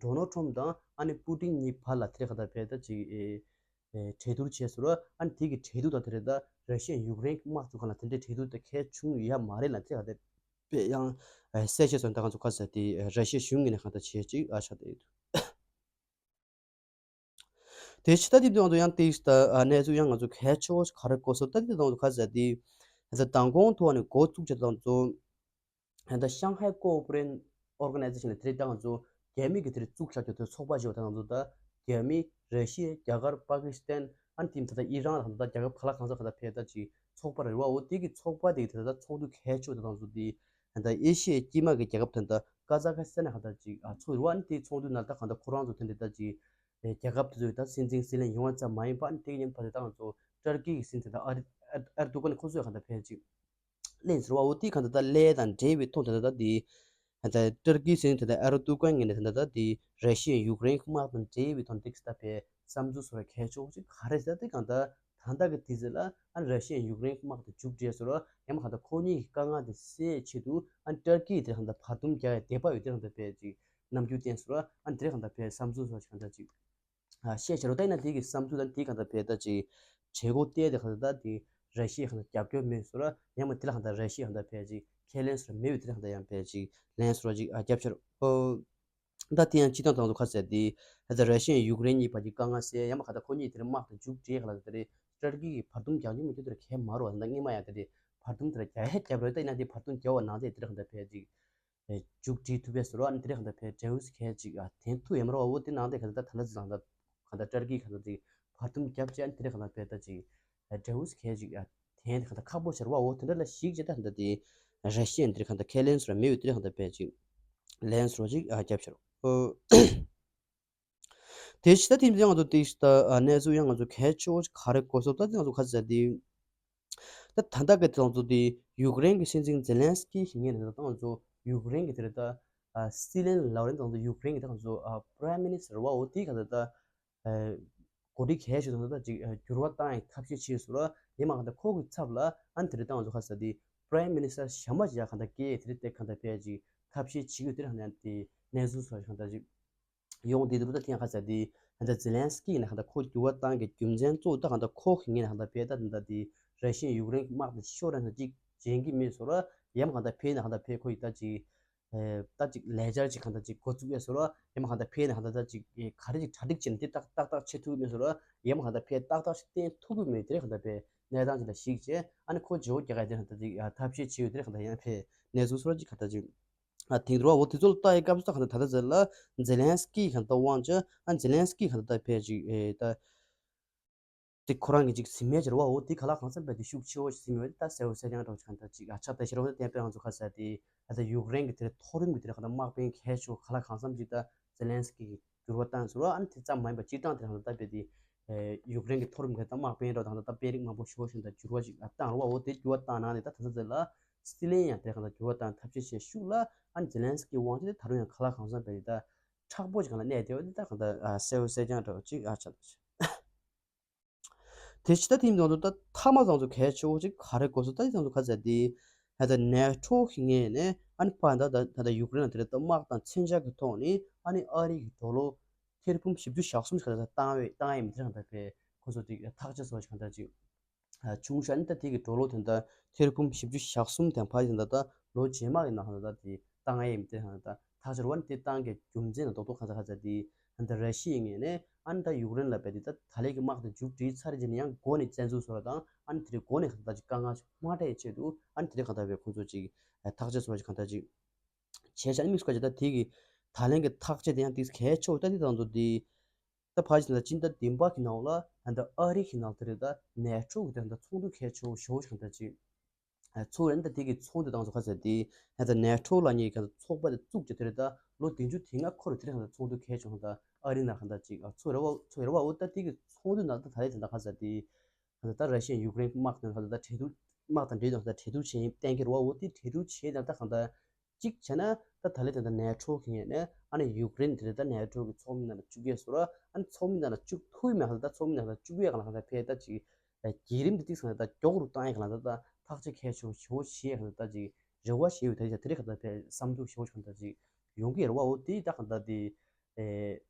ཌོ་ནལ་ཊམ་དང་ཨ་ནི་པུ་ཏིན་གཉིས་བར་ལ་དེ་གང་ལྟར་བས་ད་ཅིག་ཨེ་ཨེ་གྲོས་བསྡུར་བྱས་ཟེར་རོ། ཨ་ནི་དེ་གི་གྲོས་བསྡུར་དང་དེ་རེད་ད་ར་ཤི་ཡ་ཡུཀ་རེན་གྱི་དམག་ཚོ་གང་ལ་དེ་འདྲའི་གྲོས་བསྡུར་དེ་གལ་བྱུང་ཡ་མ་རེད་ལ་དེ་གང་ལྟར་བས་ཡང་ཨེ་གསལ་བཤད་སོང་ད་གང་ཚོ་ཁ་ས་དེ་ར་ཤི་ཡ་གཞུང་གི་ནས་གང་ལྟར་བྱས་ཅིག་ཨ་ཆགས་བསྡད་ཡོད། དེ་ཕྱི་ད་དེ་དང་དུ་ཡང་དེ་ད་གནས་ཚུལ་ཡང་ང་ཚོ་གལ་ཆེ་བོ་ག་རེ་གོ་སོང་ད་དེ་དང་དུ་ཁ་ཟེར་དེ་ད་མདང་དགོང་ཐོག་ནས་འགོ་བཙུགས་ཆ་དང་ཚོ་ད་ཤང་ཧའི་ཀོ་ཨོ་པ་རེ་ཤན་ཨོར་ག་ནའི་ཛེ་ཤན་ལ་དེ་རིང་ད་ང་ཚོ་རྒྱ་མི་གི་དེ་རིང་བཙུགས་ཆ་རྒྱུ་དེ་ཚོགས་པ་ཞིག་ད་ང་ཚོ་ད་ རྒྱ་མི། ར་ཤི་ཡ། རྒྱ་གར། པ་ཀི་སི་ཐན། ཨ་ནི་དེ་ད་ལྟ་ཨི་རན་ལ་ད་ལྟ་རྒྱལ་ཁབ་ཁ་ལག་གང་ས་ག་ད་ཕེ་ད་ཅིག་ཚོགས་པ་རེད་བ། འོ་དེ་གི་ཚོགས་པ་དེ་གི་ད་ལྟ་ཚོགས་འདུ་གལ་ཆེ་བ་དེ་དང་ཚོ་དེ་ད་ལྟ་ཨེ་ཤི་ཡའི་དཀྱིལ་མ་གི་རྒྱལ་ཁབ་དེ་ད་ཀ་ཛ་ཁ་སི་ཐན་ནས་ག་ད་ཅིག་ཚོགས་རེད་བ། ཨ་ནི་དེ་ཚོགས་འདུ་ནང་ད་ག་ད་ཁོ་རང་ཚོ་དེ་འདྲ་ད་ཅིག་རྒྱལ་ཁབ་དེ་ཚོའི་ད་སྲིད་འཛིན་སྲིད་བློན་ཡོང་བ་ཙམ་མ་ཡིན་པ། ཨ་ནི་དེ་གི་ཉིན་ཕ་དེ་ད་ང་ཚོ་ཏར་ཀི་གི་སྲིད་འཛིན་ད་ཨ་རི་ཨར་ཏུ་ཀན་ཁོ་ཚོས་ག་ད་ཕེ་ཅིག་ལན་ཟེར་བ། འོ་དེ་ག་ད་ད་ལས་དང་འབྲེལ་བའི་ཐོག་ད་ད་ད་དེ་ད་ད་ཏུར་ཀི་ཟེར་ད་ད་ཨེར་ཏུ་ཀན་ངོས་ནས་ད་ད་དེ་ར་ཤི་ཡ་ཡུཀ་རེན་དམག་དང་འབྲེལ་བའི་ཐོག་དེ་ད་ཕེ་བསམ་ཚུལ་སོར་གལ་ཆེ་ཅིག་ག་རེ་ཟེར་དེ་ག་ད་ད་ད་གི་དེ་ཟེར་ལ་ཨ་ར་ཤི་ཡ་ཡུཀ་རེན་དམག་དང་མཇུག་སྒྲིལ་སོར་ཡང་མ་ག་ད་ཁོ་གཉིས་ཀྱི་དཀའ་ངལ་དེ་སེལ་ཆེད་དུ་ཨ་ཏུར་ཀི་དེ་ག་ད་བར་འདུམ་རྒྱག་ཡ་དད་པ་ཡོད་དེ་ག་ད་ཕེ་ཅིག་རྣམ་འགྱུར་བསྟན་སོར་ཨ་དེ་ག་ད་ཕེ་བསམ་ཚུལ་སོར་ག་ད་ཅིག་ཨ་བཤད་བྱ་རོགས་ད་ཡིན་ན་དེ་གི་བསམ་ཚུལ་དང་དེ་ག་ད་ཕེ་ད་ཅིག་བྱེད་སྒོ་སྟེ་དེ་ག་ད་དེ་ར་ཤི་ཡ་ག་ད་རྒྱབ་སྐྱོར་མེད་སོར་ཡང་མ་དེ་ལ་ག་ད་ར་ཤི་ཡ་ག་ད་ཕེ་ཅིག་ཁས་ལེན་སོར་མེད་པའི་དེ་ལ་ག་ད་ཡང་ཕེ་ཅིག་ལན་སོར་ཅིག་ཨ་རྒྱབ་བྱ་རོགས། ཨོ་ད་དེ་ཡང་སྤྱི་བཏང་དང་ཚོ་ཁ་ཟེར་དེ་ད་ར་ཤི་ཡ་ཡུཀ་རེན་གཉིས་བར་གྱི་དཀའ་ངལ་སེལ་ཡང་མ་ག་ད་ཁོ་གཉིས་དེ་རེ་དམག་དང་མཇུག་སྒྲིལ་ག་ལ་དེ་རེ་ཏུར་ཀི་གི་བར་འདུམ་རྒྱག་རྒྱུ་མི་འདུག་དེ་རེ་གལ་མ་རོ་ད་སྔོན་མ་ཡང་དེ་རེ་བར་འདུམ་དེ་རེ་རྒྱག་ཧེ་རྒྱབ་རོགས་ད་ཡིན་ན་དེ་བར་འདུམ་རྒྱག་བ་ནང་དེ་དེ་རེ་ག་ད་ཕེ་ཅིག་མཇུག་སྒྲིལ་ཐུབ་པའི་ཟེར་བ། ཨ་ནི་དེ་རིང་ག་ད་ཕེ་འབྲས་བུ་གལ་ཅིག་ཨ་དེང་ཐུག་ཡོད་མ་རེད་བ། འོ་དེ་ནང་དེ་ག་ད་ད་ལྟ་ཙི་ལང་ད་ག་ད་ཏར་ཀི་ག་ད་ཅིག་བར་འདུམ་རྒྱབ་བྱས། ཨ་ནི་དེ་རིང་ག་ད་ཕེ་ད་ཅིག་འབྲས་བུ་གལ་ཅིག་ཨ་དེང་དེ་ག་ད་ཁག་པོ་ཆེ་རེད་བ། འོ་དེ་འདྲ་ལ་གཞིགས་བྱས་ད་ད་དེ་ར་ཤི་ཡན་དེ་རིང་ག་ད་ཁས་ལེན་ཟེར་བ་མེད་བས། དེ་རིང་ག་ད་ཕེ་ཅིག་ལན་ཟེར་བ་ཅིག་ཨ་རྒྱབ་ཤར། ཨོ། དེ་ཕྱི་ད་ཐེངས་འདི་ང་ཚོ་དེ་ད་གནས་ཚུལ་ཡང་ང་ཚོ་གལ་ཆེ་བོ་ག་རེ་གོ་སོང་ད་དེ་ང་ཚོ་ག་ཚོད་དེ། ད་ད་ལྟ་གི་དེ་ང་ཚོ་དེ་ཡུཀ་རེན་གྱི་སྲིད་འཛིན་ཛེ་ལན་སི་ཀི་ཞིག་ངེས་ནས་ད་ང་ཚོ་ཡུཀ་རེན་གྱི་དེ་རེད་ད། སྲིད་བློན་ལབ་རེད་ད། ང་ཚོ་ཡུཀ་རེན་གྱི་ད་ང་ཚོ་པ་རེམ་མི་ནི་སི་ཊར་བ་འོ་དེ་ག་ད་ད་གོ་སྒྲིག་གལ་ཆེ་ད་ད་ཅིག་འགྱུར་བ་བཏང་ཡག་ཐབས་ཤེས་བྱས་སོང་ར། ཡིན་མ་ག་ད་ཁོ་གི་ཚབ་ལ་ཨ་ནི་དེ་རེད་ད་ང་ཚོ་ག་ཚོད་དེ་པ་རེམ་མི་ནི་སི་ཊར་ཞབས་མ་ཅིག་ཡ་ག་ད་སྐད་དེ་རེད་དེ་ག་ད་ཕེ་ཅིག་ཐབས་ཤེས་བྱེད་ཀྱི་དེ་རེད་ཧ་ནས་དེ་གནས་ཚུལ་སོགས་ག་ད་ཅིག་ཡོང་དེ་འདུག་ད་ཐེངས་ཁ་ཚ་དེ་ཧ་ད་ཛེ་ལན་སི་ཀི་ཡིན་ན་ཧ་ད་ཁོ་འགྱུར་བ་བཏང་གི་རྒྱུ་མཚན་གཙོ་བོ་ད་ཧ་ད་ཁོ་གི་ངོས་ནས་ཧ་ད་ཕེ་ད་ད་དེ་ར་ཤི་ཡ་ཡུཀ་རེན་དམག་དེ་ཤོར་ར་ན་ཅིག་བྱེད་ཀྱི་མེད་སོ་ར། ཡང་ཧ་ད་ཕེ་ན་ཧ་ད་ཕེ་ཁོ་ཡི་ད་ཅིག་ད་ཅིག་ལས་འཆར་ཅིག་ཧ་ད་ཅིག་འགོ་བཙུགས་ཡས་སོ་ར། ཡང་ཧ་ད་ཕེ་ན་ཧ་ད་ད་ཅིག་ག་རེ་ཅིག་གྲ་སྒྲིག་བྱས་ན་དེ་ཏག་ཏག་ཏག་བྱེད་ཐུབ་ཀྱི་མེད་སོ་ར། ཡང་ཧ་ད་ཕེ་ཏག་ཏག་ཞིག་བསྟན་ཐུབ་ཀྱི་མེད། དེ་རེད་ཧ་ད་ཕེ་གནས་སྟངས་ཅིག་ལ་གཞིགས་བྱས་ཨ་ནི་ཁོ་བྱེད་སྒོ་རྒྱག་ག་དེ་ཧ་ད་ཅིག་ཐབས་ཤེས་བྱེད་ཡོད། དེ་རེད་ཧ་ད་ཡང་ཕེ་གནས་ཚུལ་སོ་ར་ཅིག་ཧ་ད་ཅིག་ཨ་དེང་དུ་ར་འོ་དེ་ཚོ་ལ་ལྟ་ཡི་སྐབས་སུ་ད་ག་ད་ད་ད་ཟེར་ལ་ཛེ་ལན་སི་ཀི་ག་ད་དབང་ཆ་ཨ་ཛེ་ལན་སི་ཀི་ག་ད་ད་ཕེ་ཅིག་ཨེ་ད་དེ་ཁོ་རང་གི་ཅིག་སེམས་ཡས་ཅིག་ར་བ། འོ་དེ་ག་ལ་གང་འཚམ་པའི་དེ་ཤུགས་ཆེ་བོ་ཞིག་སེམས་ཡོད་ད་གསལ་བོ་གསལ་རྐྱང་འདྲ་བོ་ཅིག་ག་ད་ཅིག་ཨ་ཆ་ད་ཤེས་རོགས་ད་བསྟན་པའི་ང་ཚོ་ཁ་ཟེར་དེ་ཨ་ད་ཡུཀ་རེན་གི་དེ་མཐོ་རིམ་གི་དེ་ག་ད་དམག་དཔོན་གལ་ཆེ་བོ་ག་ལ་གང་འཚམ་ཅིག་ད་ཛེ་ལན་སི་ཀི་གི་འགྱུར་བ་བཏང་ཟེར་རོ། ཨ་ནི་དེ་ཙམ་མ་ཡིན་པ་སྤྱིར་བཏང་དེ་རང་ལ་ལྟ་བས་དེ་ཡུཀ་རེན་གྱི་མཐོ་རིམ་གྱི་དམག་དཔོན་རོ་དང་ད་དཔོན་རིགས་མང་པོ་ཞུ་བ་བཞིན་དང་འགྱུར་བ་ཞིག་བཏང་རོ་བ། འོ་དེ་འགྱུར་བ་བཏང་ནང་ནས་ད་ད་ལྟ་ལ་སྲིད་བློན་ཡང་དེ་གང་ལྟར་འགྱུར་བ་བཏང་ཐབས་ཤེས་བྱེད་ཤུགས་ལ་ཨ་ནི་ཛེ་ལན་སི་ཀི་དབང་ཆ་དེ་ད་རུང་ཡང་ག་ལ་གང་འཚམ་པའི་ད་མཁྲེགས་པོ་ཞིག་གང་ལ་གནས་བསྡད་པ་དེ་ད་གང་ལྟར་གསལ་བོ་གསལ་རྐྱང་འདྲ་བོ་ཅིག་ཨ་ཆགས་འདུག་དེ་ཕྱི་ད་ཐེངས་ང་ཚོ་ད་མཐའ་མ་ང་ཚོ་གལ་ཆེ་བོ་ཅིག་ག་རེ་གོ་སོང་ད་ང་ཚོ་ག་ཚད་དེ་ད་ནེ་ཊོ་གི་ངོས་ནས་ཨ་ནི་ཕ་ད་ད་ད་ཡུཀ་རེན་ལ་དེ་རེད་ད་དམག་དང་མཚོན་ཆ་གི་ཐོག་ནས་ཨ་ནི་ཨ་རི་གི་ཌོ་ལོ་ཐེར་འབུམ་བཞི་བཅུ་ཞེ་གསུམ་ཞིག་ག་ཚད་བཏང་བས་བཏང་ཡས་མི་དེ་གང་ལྟར་བས་ཁོ་ཚོ་དེ་ཐག་གཅོད་སོགས་ཞིག་གང་ལྟར་ཅིག་བྱུང་ཤག་ཨ་ནི་ད་དེ་གི་ཌོ་ལོ་དེ་ད་ཐེར་འབུམ་བཞི་བཅུ་ཞེ་གསུམ་དང་ཕ་ཡི་ད་ད་ལོ་རྗེས་མ་གི་ནང་ད་ད་དེ་བཏང་ཡས་མི་དེ་གང་ལྟར་ཐག་གཅོད་རེད་བ། ཨ་ནི་དེ་བཏང་གི་རྒྱུ་མཚན་ད་རྡོག་རྡོག་གང་ལྟར་ག་ཚད་དེ་ཨ་ནི་ད་ར་ཤི་ཡའི་ངོས་ནས་ཨ་ནི་ད་ཡུཀ་རེན་ལ་བས་དེ་ད་ད་ལན་གི་དམག་དེ་མཇུག་སྒྲིལ་ཚར་རྗེས་ནས་ཡང་འགོ་ནས་བཙན་འཛུལ་བཟོ་ར་དང་ཨ་ནི་དེ་རིང་འགོ་ནས་གང་ལྟར་ཅིག་དཀའ་ངལ་ཅིག་མ་འཕྲད་ཆེད་དུ་ཨ་ནི་དེ་རིང་གང་ལྟར་བས་ཁོང་ཚོ་ཅིག་ཐག་གཅོད་སོགས་ཅིག་གང་ལྟར་ཅིག་བྱས་ཤག་ཨ་ནི་དམིགས་སུ་བཀར་བྱས་ད་དེ་གི་ད་ལན་གི་ཐག་གཅོད་དེ་ཡང་ཏིག་གལ་ཆེ་བོ་ད་དེ་དང་དུ་དེ་ད་ཕ་ཅིག་ད་སྤྱི་ཟླ་བདུན་པ་གི་ནང་ལ་ད་ལྟ་ཨ་རི་གི་ནང་དེ་རེད་ད་ནེ་ཊོ་གི་དེ་ད་ཚོགས་འདུ་གལ་ཆེ་བོ་ཞེ་པོ་ཅིག་གང་ལྟར་ཅིག་ཚོགས་རེད། ད་དེ་གི་ཚོགས་འདུ་དང་ཚོགས་ཁ་ཟེར་དེ་ད་ལྟ་ནེ་ཊོ་ལ་ཉེ་གི་ཚོགས་པ་དེ་བཙུགས་ཀྱི་དེ་རེད་ད་ལོ་བདུན་ཅུ་དེ་ལྔ་འཁོར་དེ་རེད་གང་ལྟར་ཚོགས་འདུ་གལ་ཆེ་བོ་གང་ལྟར་ཨ་རི་ནང་གང་ལྟར་ཅིག་ཚོགས་རེད་བ། ཚོགས་རེད་བ། འོ་ད་དེ་གི་ཚོགས་འདུ་ནང་ད་ད་རེད་ད་ད་ག་ཟེར་དེ་ད་ལྟ་ར་ཤི་ཡ་ཡུཀ་རེན་དམག་དང་ད་ལྟ་འབྲེལ་གཏུག་དམག་དང་འབྲེལ་གཏུག་ད་འབྲེལ་གཏུག་བྱེད་གཏན་འཁེལ་རེད་བ། འོ་དེ་འབྲེལ་གཏུག་བྱེད་ད་ལྟ་གང་ལྟར་གཅིག་བྱས་ན་ད་ད་ལན་ད་ལྟ་ནེ་ཊོ་གི་ངོས་ནས་ཨ་ནི་ཡུཀ་རེན་དེ་ད་ནེ་ཊོ་གི་ཚོགས་མི་ནང་ལ་བཅུག་གས་སོ་ར། ཨ་ནི་ཚོགས་མི་ནང་ལ་བཅུག་ཐུབ་མེད་ཧ་ད་ཚོགས་མི་ནང་ལ་བཅུག་ཡས་གང་ལ་གང་ལྟར་ཕེ་ད་ཅིག་བརྒྱུད་རིམ་དེ་ཏིག་སང་ད་མགྱོགས་རུ་བཏང་ཡས་གང་ལ་ད་ཐག་གཅོད་གལ་ཆེ་བོ་ཞེ་པོ་བྱེད་ཡས་གང་ལ་ད་ཅིག་རེ་བ་བྱེད་ཡོད། ད་ཅིག་དེ་རིང་གང་ལྟར་ཕེ་བསམ་ཚུལ་ཞེ་པོ་གང་ལྟར་ཅིག་ཡོང་གི་རེད་བ། འོ་དེ་ད་གང་ལྟར་དེ་ཨེ།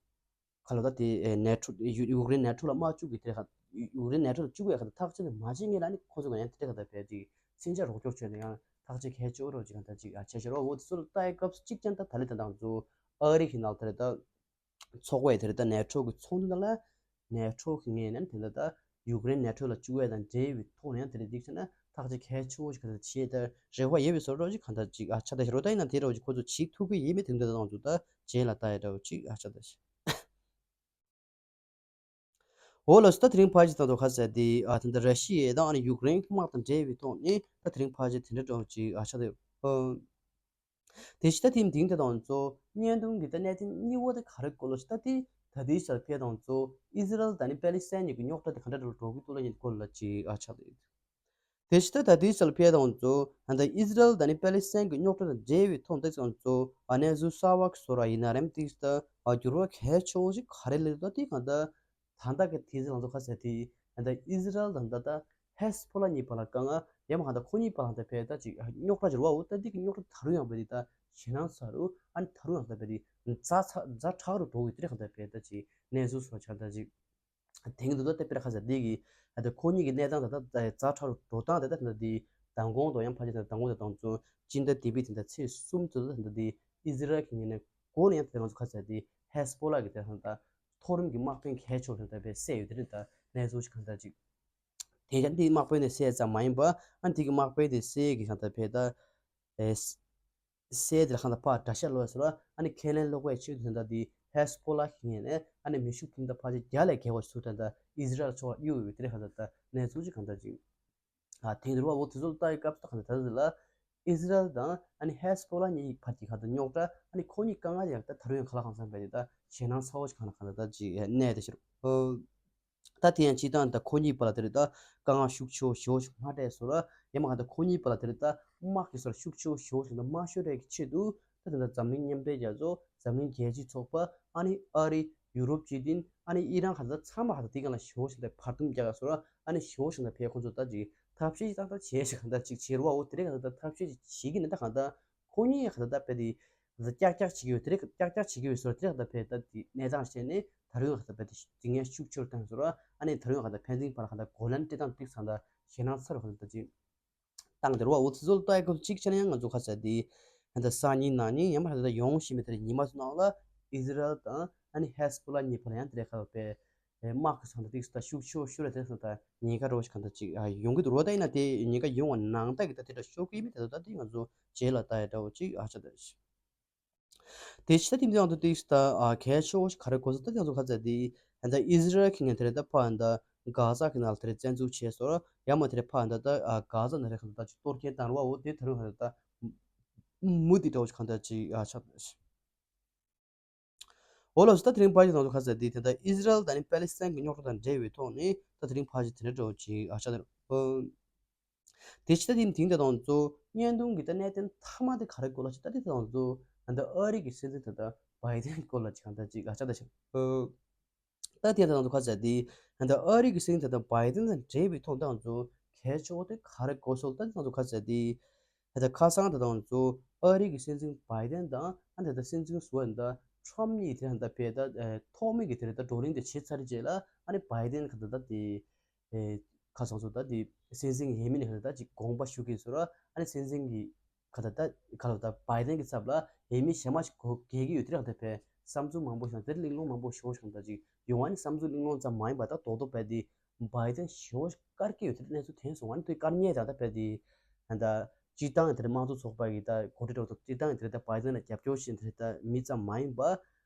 ག་ལ་ད་དེ་ནེ་ཊོ་ཡུ་ཡུཀ་རེན་ནེ་ཊོ་ལ་དམག་བཅུག་གི་དེ་ག་ཡུཀ་རེན་ནེ་ཊོ་ལ་བཅུག་ཡ་ག་ད་ཐག་གཅོད་མ་བྱེད་ངེས་ལ་ནི་ཁོ་ཚོ་ག་ཡང་དེ་ག་ད་བས་ཅིག་མཚོན་ཆ་རོགས་སྐྱོར་བྱས་ན་ཡང་ཐག་གཅོད་གལ་ཆེ་བོ་རོགས་ཅིག་ག་ད་ཅིག་ཨ་ཆེ་ཆེ་རོགས། འོ་དེ་ཚོ་ལ་ལྟ་ཡ་སྐབས་སུ་གཅིག་ཀྱང་ད་ད་ལི་ད་དང་ཚོ་ཨ་རི་གི་ནང་དེ་རེད་ད་ཚོགས་པའི་དེ་རེད་ད་ནེ་ཊོ་གི་ཚོགས་འདུ་ནང་ལ་ནེ་ཊོ་གི་ངོས་ནས་དེ་འདྲ་ད་ཡུཀ་རེན་ནེ་ཊོ་ལ་བཅུག་ཡ་དང་འབྲེལ་བའི་ཐོག་ནས་ཡང་དེ་རེད་འདི་བྱས་ན་ཐག་གཅོད་གལ་ཆེ་བོ་ཞིག་ག་ད་བྱེད་ད་རེ་བ་ཡོད་པའི་བཟོ་འདྲ་ཅིག་ག་ད་ཅིག་ཨ་ཆ་ད་ཞེ་རོགས་ད་ཡིན་ན་དེ་རོགས་ཅིག་ཁོ་ཚོ་བྱེད་ཐུབ་ཀྱི་ཡིན་མེད་དེ་འདྲ་དང་ཚོ་ད་རྗེས་ལ་ལྟ་ཡ་འདྲ་བོ་ཅིག་ཨ་ཆ་ད་ཞེ། འོ་ལགས་སོ། ད་དེ་རིང་ཕལ་ཆེར་ད་ལྟ་ག་ཟེར་དེ་ཨ་ད་ལྟ་ར་ཤི་ཡ་དང་ཨ་ནི་ཡུཀ་རེན་དམག་དང་འབྲེལ་བའི་ཐོག་ནས་ད་དེ་རིང་ཕལ་ཆེར་དེ་འདྲ་འདྲ་བོ་ཅིག་ཨ་ཆགས་འདུག་ཨ། དེ་ཕྱི་ད་ཐེངས་དེང་དེ་དང་ཚོ་བརྙན་ཐུང་གི་ད་གནད་དོན་གཉིས་པ་དེ་ག་རེ་སྐོར་ལ་ཞིག་ད་དེ་ད་ལྟའི་ཆར་ཕེབས་དང་ཚོ་ཨི་ཟི་རལ་དང་ནི་པེ་ལི་སི་ཐན་གཉིས་ཀྱི་རྙོག་དྲ་དེ་ག་འདྲ་འདྲ་འགྲོ་གི་འདུག་ལ་ཉིན་སྐོར་ལ་ཅིག་ཨ་ཆགས་འདུག་དེ་ཕྱི་ད་ད་ལྟའི་ཆར་ཕེབས་དང་ཚོ་ད་ལྟ་ཨི་ཟི་རལ་དང་ནི་པེ་ལི་སི་ཐན་གྱི་རྙོག་དྲ་དང་འབྲེལ་བའི་ཐོག་དེ་ཚོ་ཨ་གནས་ཚུལ་གསར་བ་གི་བཟོ་འདྲ་ཡིན་ན་རེམ་དེ་ད་ཨ་འགྱུར་བ་གལ་ཆེ་བོ་ཞིག་ག་རེ་སླེབས་འདུག་དེ་གང་ལྟར། ད་ལྟ་གི་དུས་ཚོད་ང་ཚོ་ག་ཟེར་དེ་ད་ལྟ་ཨི་ཟི་རལ་དང་ད་ལྟ་ཧེ་སི་བྷོ་ལ་གཉིས་བར་ལ་དཀའ་ངལ་ཡང་མ་གང་ལྟར་ཁོ་གཉིས་བར་ལ་ད་ཕེབས་ད་ཅིག་རྙོག་དྲ་འགྱུར་བ་འོ་ད་འདི་གི་རྙོག་དྲ་ད་རུང་ཡང་བས་འདི་ད་ཞེད་སྣང་ཚ་རུ་ཨ་ནི་ད་རུང་ཡང་ད་བས་འདི་ཛ་ཚ་ཛ་དྲག་རུ་འགྲོ་གི་དེ་རེད་གང་ལྟར་བས་ད་ཅིག་གནས་ཚུལ་སོགས་ཆགས་ད་ཅིག་དེང་གི་འདུག་ད་ལྟ་དཔེར་ཁ་ཟེར་འདི་གི་ད་ལྟ་ཁོ་གཉིས་ཀྱི་གནས་སྟངས་ད་ལྟ་ཛ་དྲག་རུ་འགྲོ་སྟངས་དེ་ད་ད་འདི་མདང་དགོང་དང་ཡང་ཕལ་ཆེར་ད་མདང་དགོང་དང་མདང་ཚོ་སྤྱི་ཟླ་འདི་པའི་དེ་ད་ཚེས་གསུམ་ཚོ་ད་ད་འདི་ཨི་ཟི་རལ་གྱི་ངོས་ནས་འགོ་ནས་ཡང་དེ་ང་ཚོ་ག་ཟེར་འདི་ཧེ་སི་བྷོ་ལ་གི་དེ་ད་ད། མཐོ་རིམ་གྱི་དམག་དཔོན་གལ་ཆེ་བ་དེ་ལྟ་བས་བསད་ཡོད་དེ་རེད་ད་གནས་ཚུལ་ཞིག་གང་ལྟར་ཅིག་དེ་ཀྱང་འདིའི་དམག་དཔོན་དེ་བསད་ཙམ་མ་ཡིན་པ་ཨ་ནི་དེ་གི་དམག་དཔོན་དེ་བསད་ཀྱི་གང་ལྟར་བས་ད་ཨེ་བསད་དེ་ལ་གང་ལྟར་ཕར་དགྲ་ཤ་ལོག་ཟེར་བ་ཨ་ནི་ཁས་ལེན་ལོག་པའི་ཆེད་དུ་དེ་ལྟ་དེ་ཧེ་སི་བྷོ་ལ་གི་ངོས་ནས་ཨ་ནི་མེ་ཤུགས་འཕུར་མདའ་ཕལ་ཆེར་བརྒྱ་ལས་བརྒལ་བ་ཞིག་ད་ལྟ་ཨི་ཟི་རལ་ཕྱོགས་ལ་གཡུགས་ཡོད་དེ་རེད་གང་ལྟར་ད་གནས་ཚུལ་ཅིག་གང་ལྟར་ཅིག་ཨ་དེང་དུས་རུ་བ་འོ་དེ་ཚོ་ལྟ་ཡི་སྐབས་སུ་གང་ལྟར་ད་ལྟ་ཨི་ཟི་རལ་དང་ཨ་ནི་ཧེ་སི་བྷོ་ལ་གཉིས་བར་གྱི་གང་ལྟར་རྙོག་དྲ་ཨ་ནི་ཁོ་གཉིས་དཀའ་ངལ་ཡང་ད་ད་རུང་ཡང་ག་ལ་གང་འཚམ་བས་དེ་ད་ཞེད་སྣང་ཚ་བོ་ཞིག་གང་ལ་གང་ལྟར་ད་ཅིག་གནས་དེ་ཕྱིར་ཨོ། ད་དེ་ཡང་སྤྱིར་བཏང་ད་ཁོ་གཉིས་བར་ལ་དེ་རེད་ད་དཀའ་ངལ་ཤུགས་ཆེ་བོ་ཞེ་བོ་ཞིག་མ་སྤྲད་སོང་ར་ཡང་མ་གང་ལྟར་ཁོ་གཉིས་བར་ལ་དེ་རེད་ད་དམག་གི་སོར་ཤུགས་ཆེ་བོ་ཞེ་བོ་ཞིག་ད་མ་ཤོར་རེ་གི་ཆེད་དུ་ད་དེ་འདྲ་འཛམ་གླིང་མཉམ་འབྲེལ་རྒྱལ་ཚོགས་འཛམ་གླིང་རྒྱལ་སྤྱིའི་ཚོགས་པ་ཨ་ནི་ཨ་རི་ཡུ་རོབ་སྤྱི་མཐུན་ཨ་ནི་ཨི་རན་གང་ལྟར་ཚང་མ་གང་ལྟར་དེ་གང་ལ་ཞེ་བོ་ཞིག་ད་བར་འདུམ་རྒྱག་ག་སོང་ར་ཨ་ནི་ཞེ་བོ་ཞིག་ད་ཕེ་ཁོང་ཚོ་ད་ཅིག་ཐབས་ཤེས་ཏག་ཏག་བྱས་ཤིག་གང་ལྟར་ཅིག་བྱེད་རོགས་ཨོ་དེ་རེད་གང་ལྟར་ཐབས་ཤེས་ཅིག་བྱེད་ཀྱི་ནི་ད་གང་ལྟར་ཁོ་གཉིས་གང་ལྟར་ད་དཔེ་དེ། ཀྱག་ཀྱག་བྱེད་ཀྱི་ཡོད་དེ་རེད། ཀྱག་ཀྱག་བྱེད་ཀྱི་ཡོད་ཟེར་དེ་རེད་ད་ཕེ་ད་དེ་གནས་སྟངས་བཤད་ནས་ད་རུང་ད་ཕེ་དེ་དེ་ངས་ཤུགས་ཆེར་བཏང་ཟེར་བ་ཨ་ནི་ད་རུང་ག་ད་ཕན་ཚུན་བར་ག་ད་གོ་ལན་སྤྲད་སྟངས་ཏིག་ཚང་ད་ཞེད་སྣང་ཚ་རུ་ག་ད་ཅིག་བཏང་དེ་རུ་བ་འོ་ཚེ་ཚོ་ལྟ་ཡ་སྐབས་གཅིག་ཆ་ནས་ཡང་ང་ཚོ་ཁ་ཚ་དེ་ད་སང་ཉིན་གནངས་ཉིན་ཡང་མ་ད་ཡོང་ཤེས་མེད་དེ་རེད། ཉི་མ་ཚོ་ནང་ལ་ཨི་ཟི་རལ་དང་ཨ་ནི་ཧེ་སི་བྷོ་ལ་གཉིས་བར་ཡང་དེ་རེད་ཁ་བ་ཕེ། དམག་གི་སང་ད་ཏིག་ད་ཤུགས་ཆེ་ཤུ་རེ་དེ་སང་ད་ཉེན་ཁ་རོ་ཞིག་ག་ད་ཅིག་ཡོང་གི་འདུག་རོ། ད་ཡིན་ན་དེ་ཉེན་ཁ་ཡོང་བ་ནང་ད་གི་ད་དེ་འདྲ་ཤོག་གི་མི་དེ་ད་ད་དེ་ང་ཚོ་རྗེས་ལ་ལྟ་ཡ་འདྲ་བོ་ཅིག་ཨ་ཆ་ད་ཤི། དེ་ཕྱི་ད་དེ་མི་དང་དུ་ཏིག་ད་གལ་ཆེ་བོ་ཞིག་ག་རེ་གོ་ས་ད་དེ་ང་ཚོ་ཁ་ཚ་དེ་ད་ཨི་ཟི་རལ་གི་ངན་དེ་རེད་ད་ཕ་ད་གྷ་ཟ་གི་ནང་ལ་དེ་རེད་བཙན་འཛུལ་བྱས་སོ་ཡང་མ་དེ་རེད་ཕ་ད་ད་གྷ་ཟ་ན་རེད་ག་ད་ཅིག་གཏོར་སྐྱོན་བཏང་རོ་བ་འོ་དེ་ད་རུང་ག་ད་མུ་དེ་འདྲ་བོ་ཞིག་ག་ད་ཅིག་ཨ་ཆ་ད་ཤི། འོ་ལགས་སོ། ད་དེ་རིང་ཕལ་ཆེར་ང་ཚོ་ཁ་ཚ་འདི་དེ་ལྟར་ཨི་ཟི་རལ་དང་ནི་པེ་ལི་སི་ཐན་གྱི་རྙོག་དྲ་དང་འབྲེལ་བའི་ཐོག་ནས་ད་དེ་རིང་ཕལ་ཆེར་དེ་འདྲ་འདྲ་བོ་ཅིག་ཨ་ཆ་དེ་རེད། དེ་ཕྱི་ད་དེ་དེང་དེ་དང་ཚོ་བརྙན་ཐུང་གི་ད་གནད་དོན་མཐའ་མ་དེ་ག་རེ་སྐོར་ལ་ཅིག་ད་དེ་དང་ཚོ་ད་ཨ་རི་གི་སྲིད་འཛིན་ད་ད་བྷའི་ཏན་སྐོར་ལ་ཅིག་གང་ད་ཅིག་ཨ་ཆ་ད་ཆ། ད་དེ་དང་ཚོ་ཁ་ཚ་འདི་ད་ཨ་རི་གི་སྲིད་འཛིན་ད་ད་བྷའི་ཏན་དང་འབྲེལ་བའི་ཐོག་དང་ཚོ་གལ་ཆེ་བོ་དེ་ག་རེ་སྐོར་སོགས་ད་དེ་དང་ཚོ་ཁ་ཚ་འདི། ད་ལྟ་ཁ་སང་ད་དང་ཚོ་ཨ་རི་གི་སྲིད་འཛིན་བྷའི་ཏན་དང་ཨ་ད་ལྟ་སྲིད་འཛིན་ཟུར་པ་ད་ཁྲམ་གཉིས་དེ་ད་ལྟ་བས་ད་ཐོག་མེད་ཀྱི་དེ་ད་བགྲོ་གླེང་དེ་བྱས་ཚར་རྗེས་ལ་ཨ་ནི་བྷའི་ཏན་ག་ད་ད་དེ་ཁ་སང་ཚོ་ད་དེ་སྲིད་འཛིན་འོས་མི་ནས་ག་ད་ད་ཅིག་དགོངས་པ་ཞུ་གི་ཟེར་ར་ཨ་ནི་སྲིད་འཛིན་གྱི་ག་ད་ད་ག་ལ་ད་བྷའི་ཏན་གྱི་ཚབ་ལ་འོས་མི་གཞན་མ་ཞིག་གོ་རྒྱལ་གྱི་ཡོད་དེ་ར་ག་ད་བས་བསམ་ཚུལ་མང་པོ་ཞིག་དང་དེ་གླེང་སློང་མང་པོ་ཞིག་ཞིག་ག་ད་ཅིག་ཡོང་བ་ནི་བསམ་ཚུལ་གླེང་སློང་ཙམ་མ་ཡིན་པ་ད་རྡོག་རྡོག་བས་དེ། བྷའི་ཏན་ཞེ་བོ་དཀར་གྱི་ཡོད་དེ་གནས་ཚུལ་ཐོན་སོང་བ་ནི་དེ་དཀར་ཉེ་དང་ད་བས་དེ་ད་སྤྱིར་བཏང་དེར་དམངས་གཙོ་ཚོགས་པ་གི་ད་གོ་སྒྲིག་འགྲོ་ཐུབ་སྤྱིར་བཏང་དེར་ད་བྷའི་ཏན་ལ་རྒྱབ་སྐྱོར་བྱེད་དེ་ད་མི་ཙམ་མ་ཡིན་པ་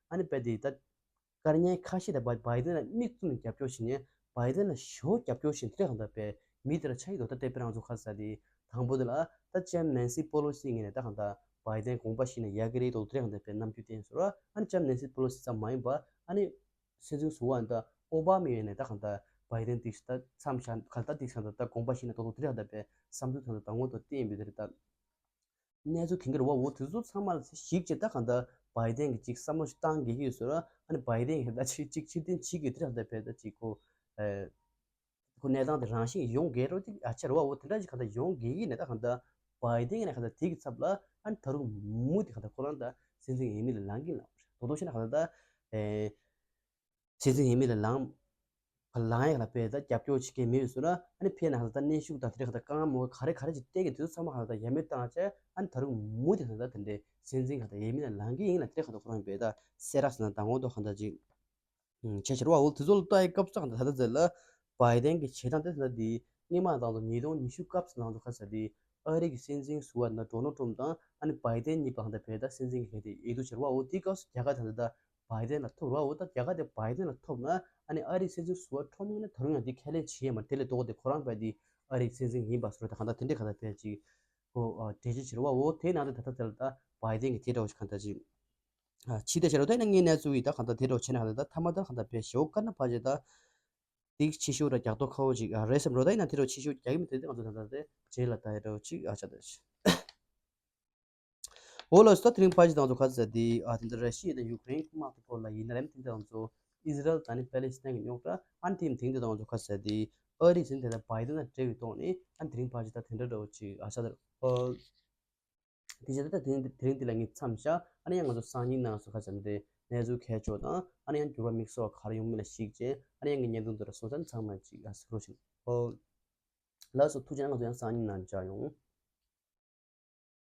ཨ་ནི་བས་དེ་ད་དཀར་ཉེ་ཁ་ཤས་ད་བྷའི་བྷའི་ཏན་ལ་མིག་བཙུམ་ནས་རྒྱབ་སྐྱོར་བྱེད་ནས་བྷའི་ཏན་ལ་ཞེ་བོ་རྒྱབ་སྐྱོར་བྱེད་དེ་གང་ད་བས་མི་དེ་ལ་ཆ་ཡི་དོ་ད་ལྟ་དཔེ་རང་ཚོ་ཁ་ས་དེ་དང་པོ་དེ་ལ་ད་ལྕམ་ནན་སི་པོ་ལོ་སི་ངོས་ནས་ད་གང་ད་བྷའི་ཏན་དགོངས་པ་བཞེས་ནས་ཡག་གི་རེད་དོ་དེ་གང་ད་བས་རྣམ་འགྱུར་བསྟན་སོང་ར་ཨ་ནི་ལྕམ་ནན་སི་པོ་ལོ་སི་ཙམ་མ་ཡིན་པ་ཨ་ནི། སྲིད་འཛིན་ཟུར་པ་ད་ཨོ་བྷ་མ་ཡོད་ནས་ད་གང་ལྟར་བྷའི་ཏན་ཏིག་ད་མཚམས་བཞག་གང་ལྟར་ཏིག་ས་ད་ད་དགོངས་པ་བཞེས་ནས་ཏོག་ཏོག་དེ་རེད་གང་ལྟར་བས་བསམ་ཚུལ་ད་ད་དང་པོ་ད་བསྟན་ཡིན་པའི་དེ་རེད་ད། གནས་ཚུལ་གང་གི་རེད་བ་འོ་དེ་ཚོ་ཚང་མ་ལ་གཞིགས་བྱས་ད་གང་ལྟར་བྷའི་ཏན་གྱི་ཅིག་བསམ་བློ་ཞིག་བཏང་དགོས་ཀྱི་ཡོད་ཟེར་ར་ཨ་ནི་བྷའི་ཏན་གྱི་ད་ཅིག་ཅིག་ཕྱིར་འཐེན་བྱེད་ཀྱི་དེ་རེད་གང་ལྟར་བས་ད་ཅིག་གོ་ཁོ་གནས་སྟངས་དེ་རང་བཞིན་ཡོང་དགོས་རོ་ཅིག་ཨ་ཆ་རེད་བ་འོ་དེ་འདྲ་ཅིག་གང་ལྟར་ཡོང་དགོས་ཀྱི་ནས་ད་གང་ལྟར་བྷའི་ཏན་གྱི་ནས་གང་ལྟར་དེ་གི་ཚབ་ལ་ཨ་ནི་ད་རུང་མུ་དེ་གང་ལྟར་ཁོ་རང་ད་སྲིད་འཛིན་འོས་མི་ལ་ལངས་ཀྱི་ལ་རྡོག་རྡོག་བཤད་ན་གང་ལྟར་ད། སྲིད་འཛིན་འོས་མི་ལ་ལངས། ལངས་ཡག་ལ་དཔེ་ད་རྒྱབ་སྐྱོར་བྱེད་མཁན་མེད་ཟེར་ན་ཨ་ནི་ཕེ་ན་ཧ་ད་གནོན་ཤུགས་དང་དེ་རིགས་ཧ་ད་དཀའ་ངལ་མོ་ག་རེ་ག་རེ་ཅིག་སྟེར་གི་དུས་ཚང་མ་ཧ་ད་ཡ་མེད་བཏང་བྱས་ཨ་ནི་ད་རུང་མུ་དེ་ཧ་ད་དེ་འདྲའི་སྲིད་འཛིན་ཧ་ད་འོས་མི་ལ་ལངས་གི་ཡིན་ལ་དེ་རིགས་ཧ་ད་ཁོ་རང་དཔེ་ད་སེ་ར་ཟེར་ན་ད་ངོ་ཐོག་ཧ་ད་ཅིག་བྱས་ཕྱིར་བ་འོ་དེ་ཚོ་ལ་ལྟ་ཡི་སྐབས་སུ་ཧ་ད་ད་ད་ཟེར་ལ་བྷའི་ཏན་གྱི་བྱེད་སྟངས་དེ་ཧ་ད་དེ་སྔོན་མ་དང་ཚོ་ཉིས་སྟོང་ཉི་ཤུ་སྐབས་སུ་ནང་དུ་ཁ་ས་དེ་ཨ་རི་གི་སྲིད་འཛིན་ཟུར་པ་ན་ཌོ་ནལ་ཊམ་དང་ཨ་ནི་བྷའི་ཏན་གཉིས་པ་ཧ་ད་དཔེ་ད་སྲིད་འཛིན་གྱི་ལས་དེ་ཡིད་དུ་ཕྱིར་བ་འོ་དེ་སྐབས་སུ་རྒྱ་གར་ད་ད་ད། བའི་ཌེན་ལ་ཐོབ་ར། འོ་ད་རྒྱ་གར་དེ་བའི་ཌེན་ལ་ཐོབ་ན་ཨ་ནི་ཨ་རིའི་སྲིད་འཛིན་ཟུར་པ་ཁྲོམ་ངོས་ནས་ད་རུང་ཡང་དེ་ཁས་ལེན་བྱེད་ཡས་མ་རེད། དེ་ལས་ལྡོག་སྟེ་ཁོ་རང་བས་དེ་ཨ་རིའི་སྲིད་འཛིན་ཡིན་པ་བཟོ་འདྲ་གང་ལྟར་དེ་འདྲས་གང་ལྟར་བས་ཅིག་ཁོ་འགྲེལ་བརྗོད་བྱེད་ར། འོ་དེའི་ནང་དུ་ད་ལྟ་དེ་ལ་ད་བའི་ཌེན་གྱི་དེ་འདྲ་བོ་ཞིག་གང་ལྟར་ཅིག་ཕྱི་དེ་བྱེད་རོགས། ད་ཡིན་ན་ངའི་གནས་ཚུལ་ཡིན། ད་གང་ལྟར་དེ་འདྲ་བྱས་ན་གང་ལྟར་ད་མཐའ་མ་ད་གང་ལྟར་བས་ཞེ་པོ་དཀའ་ན་བ་ཅེ་ད་དེ་ཕྱི་ཤོག་ར་རྒྱག་མདོག་ཁ་པོ་ཅིག་རེད་བསམ་རོགས། ད་ཡིན་ན་དེ་འདྲ་ཕྱི་ཤོག་རྒྱག་གི་མི་འདུག་དེ་ང་ཚོ་ད་ལྟ་དེ་རྗེས་ལ་ད་འདྲ་བོ་ཅིག་ཨ་ཆ་ད་ཅི། འོ་ལགས་སོ། ད་དེ་རིང་ཕལ་ཆེར་ད་ང་ཚོ་ཁ་ཟེར་དེ་ཨ་དེ་འདྲ་ར་ཤི་ཡ་དང་ཡུ་ཀེ་རེན་དམག་དེ་སྐོར་ལ་ཡིན་ན་རེད། དེ་འདྲ་ང་ཚོ་ཨི་ཟི་རལ་དང་ནི་པེ་ལེ་སི་ཐན་གྱི་རྙོག་དྲ། ཨ་ནི་དེ་དེ་འདྲ་ད་ང་ཚོ་ཁ་ཟེར་དེ་ཨ་རིའི་སྲིད་འཛིན་དེ་ད་བའི་ཌེན་དང་འབྲེལ་བའི་ཐོག་ནས་ཨ་དེ་རིང་ཕལ་ཆེར་ད་དེ་འདྲ་འདྲ་བོ་ཅིག་ཨ་ཆ་ད་ཨོ། དེ་བྱས་ད་དེ་རིང་དེ་རིང་འདི་ལ་ངས་མཚམས་བཞག་ཨ་ནི་ཡང་ང་ཚོ་སང་ཉིན་ནང་སུ་ཁ་བྱམས་ཏེ་གནས་ཚུལ་གལ་ཆེ་བ་དང་ཨ་ནི་ཡང་འགྱུར་བ་དམིགས་བསལ་བ་ག་རེ་ཡོང་མིན་ལ་གཞིགས་བྱས་ཨ་ནི་ཡང་ངའི་བརྙན་ཐུང་འདི་ལ་སོང་ཙང་ཚང་མ་ཅིག་ཨ་གཟིགས་རོགས་ཞུ། ཨོ། ལགས་སོ། ཐུགས་རྗེ་གནང་། ང་ཚོ་ཡང་སང་ཉིན་ནང་མཇལ་ཡོང་།